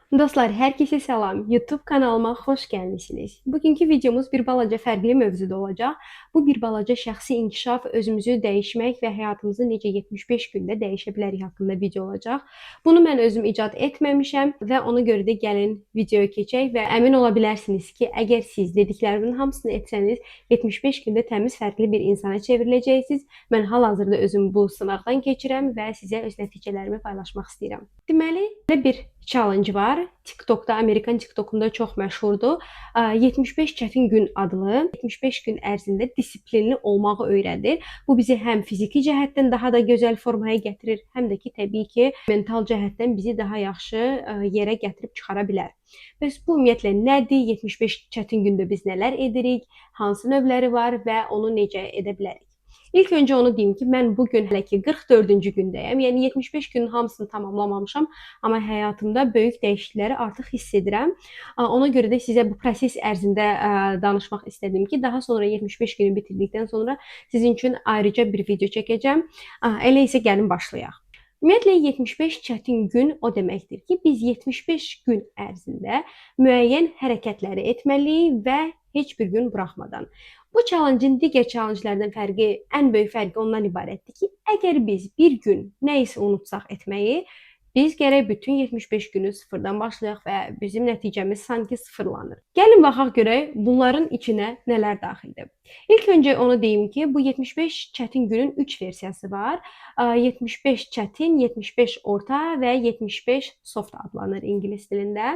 Dostlar, hər kəsə salam. YouTube kanalıma xoş gəlmisiniz. Bugünkü videomuz bir balaca fərqli mövzuda olacaq. Bu bir balaca şəxsi inkişaf, özümüzü dəyişmək və həyatımızı necə 75 gündə dəyişə bilərik haqqında video olacaq. Bunu mən özüm icad etməmişəm və ona görə də gəlin videoya keçək və əmin ola bilərsiniz ki, əgər siz dediklərimin hamısını etsəniz, 75 gündə təmiz fərqli bir insana çevriləcəksiniz. Mən hal-hazırda özüm bu sınaqdan keçirəm və sizə öz nəticələrimi paylaşmaq istəyirəm. Deməli, belə bir challenge var. TikTokda, Amerikan TikTokunda çox məşhurdur. 75 çətin gün adlı, 75 gün ərzində disiplinli olmağı öyrədir. Bu bizi həm fiziki cəhətdən daha da gözəl formaya gətirir, həm də ki, təbii ki, mental cəhətdən bizi daha yaxşı yerə gətirib çıxara bilər. Bəs bu ümumiyyətlə nədir? 75 çətin gündə biz nələr edirik? Hansı növləri var və onu necə edə bilərik? İlk öncə onu deyim ki, mən bu gün hələ ki 44-cü gündəyəm. Yəni 75 günün hamısını tamamlamamışam, amma həyatımda böyük dəyişiklikləri artıq hiss edirəm. Ona görə də sizə bu proses ərzində danışmaq istədim ki, daha sonra 75 günü bitirdikdən sonra sizin üçün ayrıca bir video çəkəcəm. Elə isə gəlin başlayaq. Ümumiyyətlə 75 çətin gün o deməkdir ki, biz 75 gün ərzində müəyyən hərəkətləri etməliyik və heç bir gün buraxmadan. Bu challenge-in digər challenge-lərdən fərqi, ən böyük fərqi ondan ibarətdir ki, əgər biz bir gün nə isə unutsaq etməyi, biz gərək bütün 75 günü sıfırdan başlayaq və bizim nəticəmiz sanki sıfırlanır. Gəlin baxaq görək bunların içinə nələr daxildir. İlk öncə onu deyim ki, bu 75 çətin günün 3 versiyası var. 75 çətin, 75 orta və 75 soft adlanır ingilis dilində.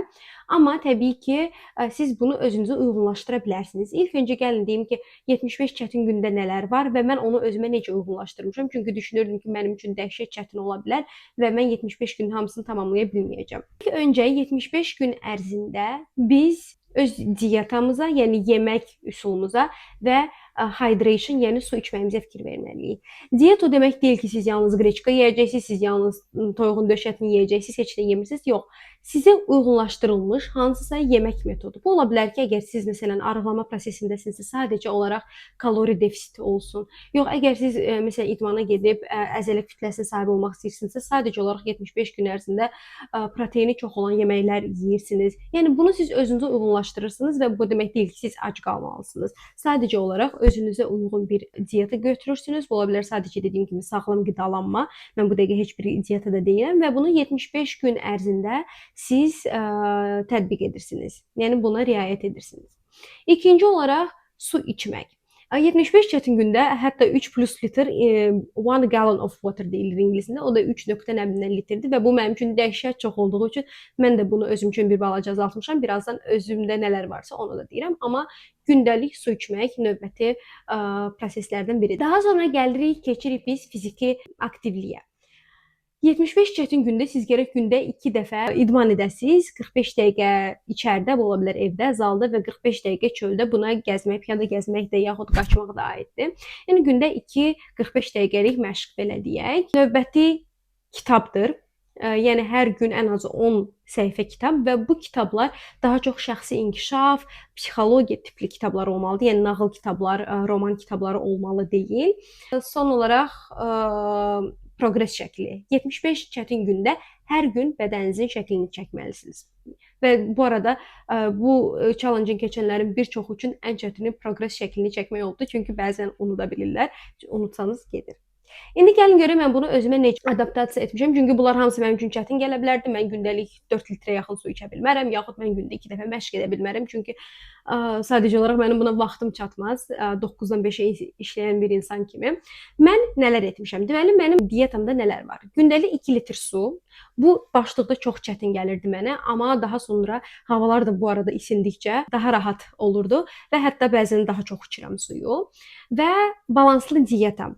Amma təbii ki, siz bunu özünüzə uyğunlaşdıra bilərsiniz. İlk öncə gəlin deyim ki, 75 çətin gündə nələr var və mən onu özümə necə uyğunlaşdırmışam. Çünki düşünürdüm ki, mənim üçün dəhşət çətin ola bilər və mən 75 günün hamısını tamamlaya bilməyəcəm. İlk öncə 75 gün ərzində biz öz dietamıza, yəni yemək üsulumuza və hydration, yəni su içməyimizə fikir verməliyik. Diet o demək deyil ki, siz yalnız qreçka yeyəcəksiniz, siz yalnız toyuğun döş ətini yeyəcəksiniz, heç nə yemirsiniz. Yox. Sizə uyğunlaşdırılmış hansısa yemək metodu. Bu ola bilər ki, əgər siz məsələn arıqlama prosesindesinizsə, sadəcə olaraq kalori defisiti olsun. Yox, əgər siz məsələn idmana gedib əzələ kütləsinə sahib olmaq istəyirsinizsə, sadəcə olaraq 75 gün ərzində proteini çox olan yeməklər yeyirsiniz. Yəni bunu siz özünüzə uyğunlaşdırırsınız və bu demək deyil ki, siz ac qalmalısınız. Sadəcə olaraq özünüzə uyğun bir dieta götürürsünüz. Bu ola bilər sadəcə dediyim kimi sağlam qidalanma. Mən bu dəqiqə heç bir dieta da deyiləm və bunu 75 gün ərzində siz tətbiq edirsiniz. Yəni buna riayət edirsiniz. İkinci olaraq su içmək. 75 çətin gündə hətta 3 plus litr, 1 gallon of water deyilir ingilisində. O da 3 nöqtə nə bilim litrdir və bu mənim üçün dəhşət çox olduğu üçün mən də bunu özüm üçün bir balaca azaltmışam. Birazdan özümdə nələr varsa onu da deyirəm. Amma gündəlik su içmək növbəti proseslərdən biridir. Daha sonra gəlirik, keçirik biz fiziki aktivliyə. 75 çətin gündə siz gərək gündə 2 dəfə idman edəsiniz. 45 dəqiqə içəridə, bu ola bilər evdə, zalda və 45 dəqiqə çöldə, buna gəzmək, piyada gəzmək də yaxud qaçmaq da aiddir. Yəni gündə 2 45 dəqiqəlik məşq belə deyək. Növbəti kitabdır. Yəni hər gün ən azı 10 səhifə kitab və bu kitablar daha çox şəxsi inkişaf, psixologiya tipli kitablar olmalıdır. Yəni nağıl kitablar, roman kitabları olmalı deyil. Son olaraq progress şəkli. 75 çətin gündə hər gün bədəninizin şəklini çəkməlisiniz. Və bu arada bu challenge-ın keçənlərin bir çoxu üçün ən çətini progress şəklini çəkmək oldu. Çünki bəzən unuda bilirlər. Unutsanız gedir. İndi gəlin görək mən bunu özümə necə adaptasiya etmişəm. Çünki bunlar hamısı mənim üçün çətin gələ bilərdi. Mən gündəlik 4 litrə yaxın su içə bilmərəm, yaxud mən gündə 2 dəfə məşq edə bilmərəm. Çünki sadəcə olaraq mənim buna vaxtım çatmaz. 9-dan 5-ə işləyən bir insan kimi. Mən nələr etmişəm? Deməli, mənim dietamda nələr var? Gündəlik 2 litr su. Bu başlıqda çox çətin gəlirdi mənə, amma daha sonra havalar da bu arada isindikcə daha rahat olurdu və hətta bəzən daha çox içirəm suyu. Və balanslı dieta.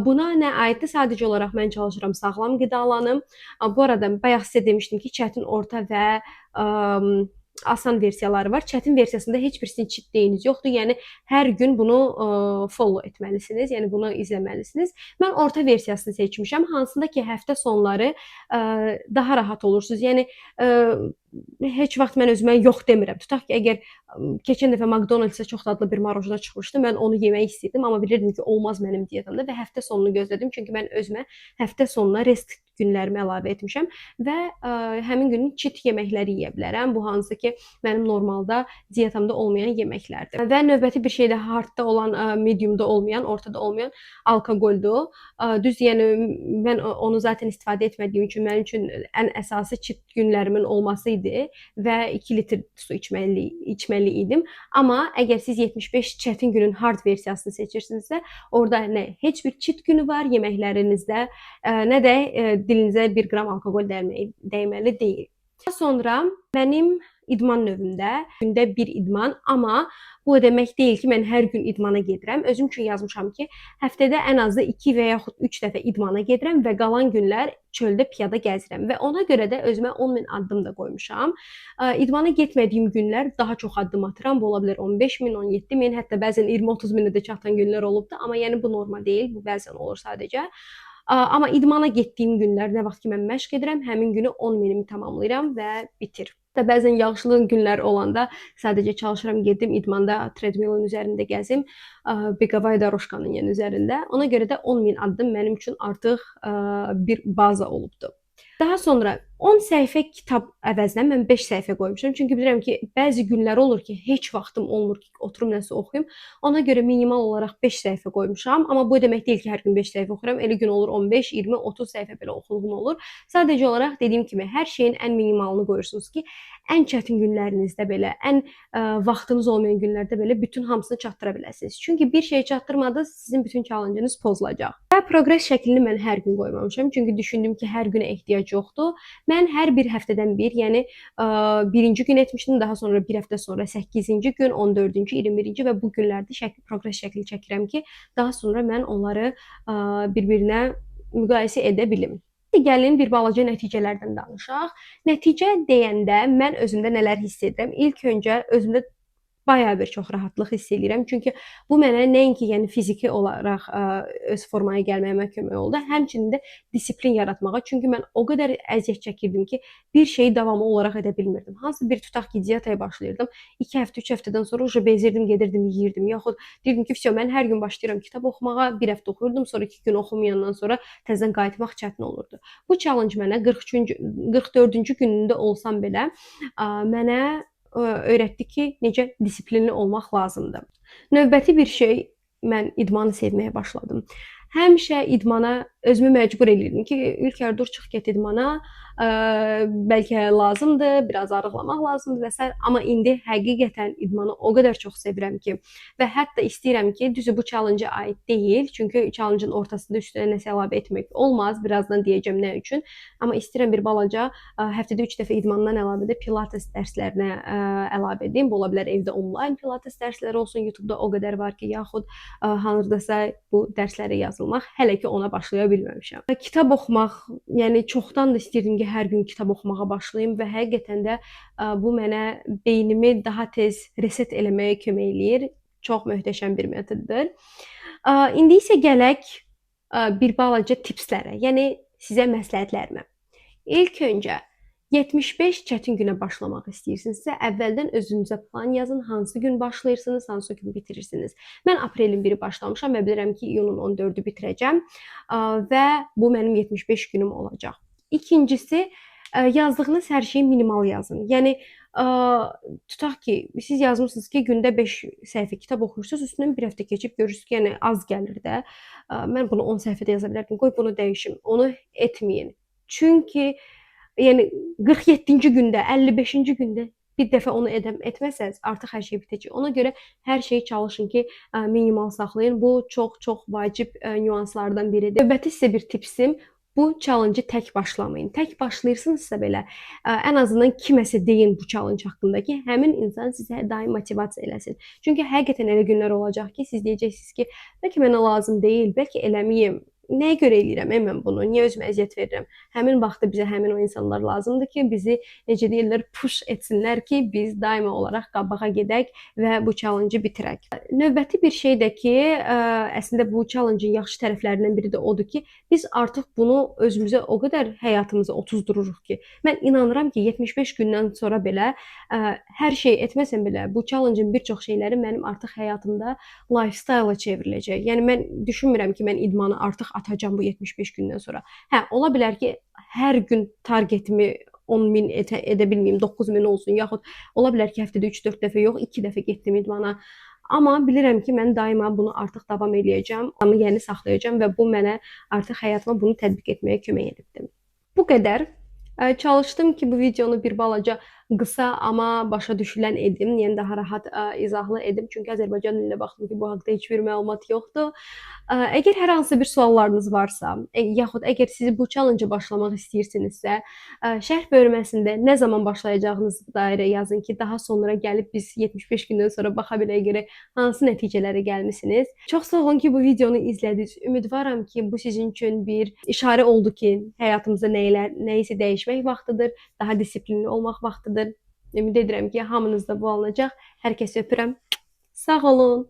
Buna nə aiddir? Sadəcə olaraq mən çalışıram sağlam qidalanım. Bu arada bayaq sizə demişdim ki, çətin, orta və asan versiyaları var. Çətin versiyasında heç bir sizin cheat day-iniz yoxdur. Yəni hər gün bunu follow etməlisiniz. Yəni bunu izləməlisiniz. Mən orta versiyasını seçmişəm, hansında ki, həftə sonları daha rahat olursunuz. Yəni Heç vaxt mən özümə yox demirəm. Tutaq ki, əgər keçən dəfə McDonald's-a çox dadlı bir marojna çıxmışdı, mən onu yemək istəyirdim, amma bilirdim ki, olmaz mənim dietamda və həftə sonunu gözlədim. Çünki mən özümə həftə sonuna rest günlərimi əlavə etmişəm və həmin günün cheat yeməkləri yeyə bilərəm. Bu hansı ki, mənim normalda dietamda olmayan yeməklərdir. Və növbəti bir şey də hardda olan, mediumda olmayan, ortada olmayan alkoqoldur. Düz, yəni mən onu zaten istifadə etmədiyim üçün mənim üçün ən əsası cheat günlərimin olması idi və 2 litr su içməli idim. Amma əgər siz 75 çətin günün hard versiyasını seçirsinizsə, orada nə heç bir cheat günü var yeməklərinizdə, nə də dilinizə 1 qram alkoqol dəyməli deyil. Sonra mənim idman növümdə gündə bir idman, amma bu o demək deyil ki, mən hər gün idmana gedirəm. Özüm üçün yazmışam ki, həftədə ən azı 2 və yaxud 3 dəfə idmana gedirəm və qalan günlər çöldə piyada gəzirəm və ona görə də özümə 10.000 addım da qoymuşam. İdmana getmədiyim günlər daha çox addım atıram. Bu ola bilər 15 min, 17 min, hətta bəzən 20-30 minə də çatan günlər olubdu. Amma yəni bu norma deyil, bu bəzən olur sadəcə. Amma idmana getdiyim günlər, nə vaxt ki mən məşq edirəm, həmin günü 10 minimi tamamlayıram və bitir. Hətta bəzən yağışlı günlər olanda sadəcə çalışıram gedim idmanda treadmillin üzərində gəzim, begovaya дорожканın yəni üzərində. Ona görə də 10 min addım mənim üçün artıq bir baza olubdu. Daha sonra 10 səhifə kitab əvəzinə mən 5 səhifə qoymuşam. Çünki bilirəm ki, bəzi günlər olur ki, heç vaxtım olmur ki, oturum nəsə oxuyum. Ona görə minimal olaraq 5 səhifə qoymuşam. Amma bu demək deyil ki, hər gün 5 səhifə oxuyuram. Elə gün olur 15, 20, 30 səhifə belə oxuduğum olur. Sadəcə olaraq dediyim kimi hər şeyin ən minimalını qoyursunuz ki, ən çətin günlərinizdə belə, ən vaxtınız olmayan günlərdə belə bütün hamısını çatdıra biləsiniz. Çünki bir şeyi çatdırmadınız, sizin bütün challenge-ınız pozulacaq. Və progress şəklini mən hər gün qoymamışam. Çünki düşündüm ki, hər günə ehtiyac yoxdur. Mən hər bir həftədən bir, yəni birinci gün etmişdim, daha sonra bir həftə sonra 8-ci gün, 14-cü, 21-ci və bu günlərdə progress şəkli çəkirəm ki, daha sonra mən onları bir-birinə müqayisə edə bilim. Gəlin bir balaca nəticələrdən danışaq. Nəticə deyəndə mən özümdə nələr hiss edirəm? İlk öncə özümdə bayağı bir çox rahatlıq hiss eləyirəm. Çünki bu mənə nəinki yəni fiziki olaraq öz formaya gəlməyimə kömək oldu, həmçinin də disiplin yaratmağa. Çünki mən o qədər əziyyət çəkirdim ki, bir şeyi davamlı olaraq edə bilmirdim. Hansı bir tutaq ki, diyetaya başlayırdım. 2 həftə, 3 həftədən sonra uje bezirdim, gedirdim, yeyirdim. Yaxud deyirdim ki, vəsə, mən hər gün başlayıram kitab oxumağa, bir həftə oxuyurdum, sonra 2 gün oxumayandan sonra təzədən qayıtmaq çətin olurdu. Bu challenge mənə 43-cü, 44-cü günündə olsam belə mənə öyrətdi ki, necə disiplinli olmaq lazımdır. Növbəti bir şey, mən idmanı sevməyə başladım. Həmişə idmana özümü məcbur eləyirdim ki, Ülker, dur, çıx get idmana, bəlkə lazımdır, biraz arıqlamaq lazımdır və sair. Amma indi həqiqətən idmanı o qədər çox sevirəm ki, və hətta istəyirəm ki, düzü bu challenge-a aid deyil, çünki challenge-ın ortasında üstünə nəsə əlavə etmək olmaz. Birazdan deyəcəm nə üçün. Amma istəyirəm bir balaca həftədə 3 dəfə idmandan əlavə də pilates dərslərinə əlavə edim. Bu ola bilər evdə onlayn pilates dərsləri olsun, YouTube-da o qədər var ki, yaxud hardasa bu dərslərə yazılmaq. Hələ ki ona başlaya bilməmişəm. Kitab oxumaq, yəni çoxdan da istəyirdim ki, hər gün kitab oxumağa başlayım və həqiqətən də bu mənə beynimi daha tez reset eləməyə kömək eləyir. Çox möhtəşəm bir metoddur. İndi isə gələk bir balaca tipslərə, yəni sizə məsləhətlərimə. İlk öncə 75 çətin günə başlamaq istəyirsinizsə, əvvəldən özünüzə plan yazın, hansı gün başlayırsınız, hansı gün bitirirsiniz. Mən aprelin 1-i başlamışam və bilirəm ki, iyunun 14-ü bitirəcəm və bu mənim 75 günüm olacaq. İkincisi, yazdığınız hər şeyi minimal yazın. Yəni tutaq ki, siz yazmısınız ki, gündə 5 səhifə kitab oxuyursunuz, üstündən bir həftə keçib görürsünüz ki, yəni az gəlir də. Mən bunu 10 səhifədə yaza bilərdim. Qoy bunu dəyişim. Onu etməyin. Çünki yəni 47-ci gündə, 55-ci gündə bir dəfə onu etməsəniz, artıq hər şey bitəcək. Ona görə hər şeyi çalışın ki, minimal saxlayın. Bu çox-çox vacib nüanslardan biridir. Növbəti sizə bir tipsim: bu challenge-ı tək başlamayın. Tək başlayırsınızsa belə, ən azından kiməsə deyin bu challenge haqqında ki, həmin insan sizə daim motivasiya eləsin. Çünki həqiqətən elə günlər olacaq ki, siz deyəcəksiniz ki, bəlkə mənə lazım deyil, bəlkə eləməyim. Nəyə görə eləyirəm mən bunu? Niyə özümə əziyyət verirəm? Həmin vaxtda bizə həmin o insanlar lazımdır ki, bizi, necə deyirlər, push etsinlər ki, biz daima olaraq qabağa gedək və bu challenge-ı bitirək. Növbəti bir şey də ki, əslində bu challenge-ın yaxşı tərəflərindən biri də odur ki, biz artıq bunu özümüzə o qədər həyatımıza otuzdururuq ki, mən inanıram ki, 75 gündən sonra belə hər şey etməsəm belə bu challenge-ın bir çox şeyləri mənim artıq həyatımda lifestyle-a çevriləcək. Yəni mən düşünmürəm ki, mən idmanı artıq atacağam bu 75 gündən sonra. Hə, ola bilər ki, hər gün targetimi 10 min edə bilməyim, 9 min olsun, yaxud ola bilər ki, həftədə 3-4 dəfə yox, 2 dəfə getdim idmana. Amma bilirəm ki, mən daima bunu artıq davam eləyəcəm, amma yəni saxlayacağam və bu mənə artıq həyatıma bunu tətbiq etməyə kömək edibdi. Bu qədər. Çalışdım ki, bu videonu bir balaca qısa, amma başa düşülən edim, yəni daha rahat izahlı edim. Çünki Azərbaycan dilində baxdım ki, bu haqda heç bir məlumat yoxdur. Əgər hər hansı bir suallarınız varsa, yaxud əgər siz bu challenge-a başlamaq istəyirsinizsə, şərh bölməsində nə zaman başlayacağınız dairə yazın ki, daha sonra gəlib biz 75 gündən sonra baxa bilək görək hansı nəticələrə gəlmisiniz. Çox sağ olun ki, bu videonu izlədiniz. Ümidvaram ki, bu sizin üçün bir işarə oldu ki, həyatımızda nəyisə dəyişmək vaxtıdır, daha disiplinli olmaq vaxtıdır. Ümid edirəm ki, hamınızda bu alınacaq. Hər kəsi öpürəm. Sağ olun.